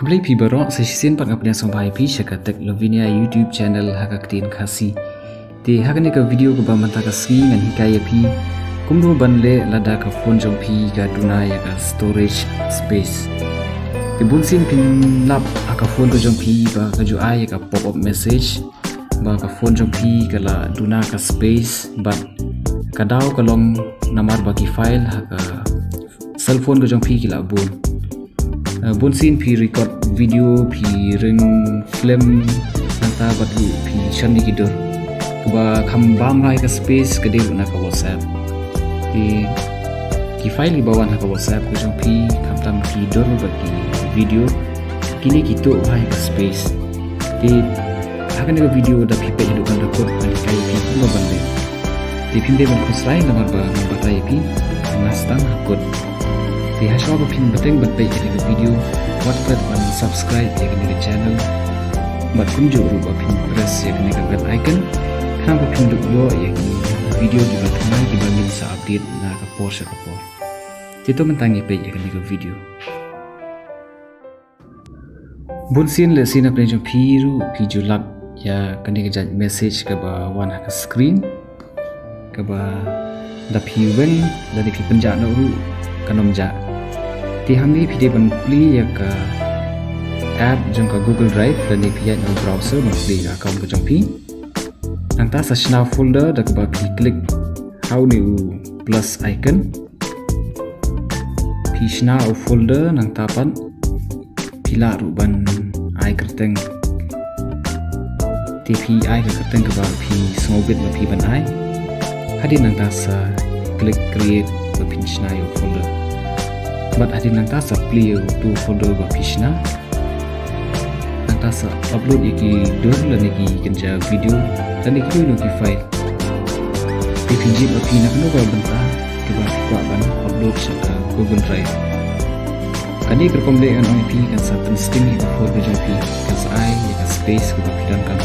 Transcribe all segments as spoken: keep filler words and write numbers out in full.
Khublei phi baroh, sa shisien pat nga pdiang sngewbha ïa phi sha ka Tech Lovinia YouTube channel ha ka ktien Khasi. Te ha kane ka video kaba mynta ka sngi ngan hikai ïa phi kumno ban leh lada ka phone jong phi ka duna ïa ka storage space. Te bun sien phin lap ha ka phone ka jong phi ba ka ju ai ïa ka pop up message ba ka phone jong phi ka la duna ka space, bad ka daw ka long namar ba ki file ha ka cellphone ka jong phi ki la bun. Uh, bun sien phi record video, phi ring film, nangta bad ruh phi shon ïa ki dur. Kaba kham bam rai ka space ka dei ruh na ka WhatsApp. Ki, ki file kiba wan ha ka WhatsApp ka jong phi, khamtam ki dur bad ki video, kine ki tuh rai ka space. Te ha kane ka video da phi peit haduh kan da kut, ngan hikai ïa phi kumno ban leh. Te phim dei ban khosrai namar ba ngan batai ïa phi nga sdang ha kut. Te ha shuwa ba phin bteng ban peit ïa kane ka video, wat klet ban subscribe ïa kane ka channel. Bad kumjuh ruh ba phin press ïa kane ka bell icon, khnang ba phin dup ïoh ïa ki video kiba thymmai kiba ngin sa update na ka por sha ka por. Te to mynta ngi peit ïa kane ka video. Bun sien lehse na pdeng jong phi ruh phi ju lap ïa kane ka jait message kaba wan ha ka screen, kaba da phi weng lane phi pynjah noh ruh kan ym jah. Te hangne phi dei ban plie ïa ka app jong ka Google Drive lane phi ïaid na browser ban plie ïa ka account ka jong phi. Nangta sa shna folder da kaba phi click ha une u plus icon. Phi shna u folder, nangta pat phi lah ruh ban ai kyrteng. Te phi ai ka kyrteng kaba phi sngewbit ba phi ban ai. Hadien nangta sa click create ba phin shna ïa u folder. Bad hadien nangta sa plie ïa utu u folder ba phi shna. Nangta sa upload ïa ki dur lane ki kynja video lane kino kino ki file. Te phin jied ba phi na kano ka bynta kaba phi kwah ban upload sha ka Google Drive. Kane ka rukom leh ngan ong ïa phi kan sa pynsting ïa ka phone ka jong phi, kan sa ai ïa ka space kaba phi donkam.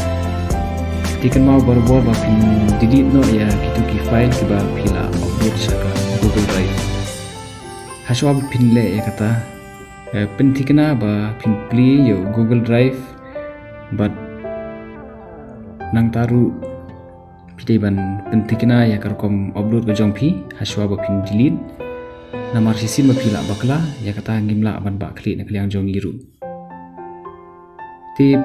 Te kynmaw barabor ba phin delete noh ïa kito ki file kiba phi la upload sha ka Google Drive. Ha shuwa ba phin leh ïa kata, eh, pynthikna ba phin plie ïa u Google Drive, bad nangta ruh phi dei ban pynthikna ïa ka rukom upload ka jong phi ha shuwa ba phin delete. Namar shisien ba phi lah bakla ïa kata, ngim lah ban bah khlieh na ka liang jong ngi ruh. Te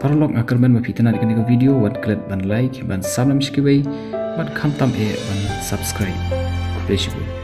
paralok, nga kyrmen ba phi itynnad ïa kane ka video, wat klet ban like, ban subscribe sha kiwei, bad khamtam eh ban subscribe. Khublei shibun.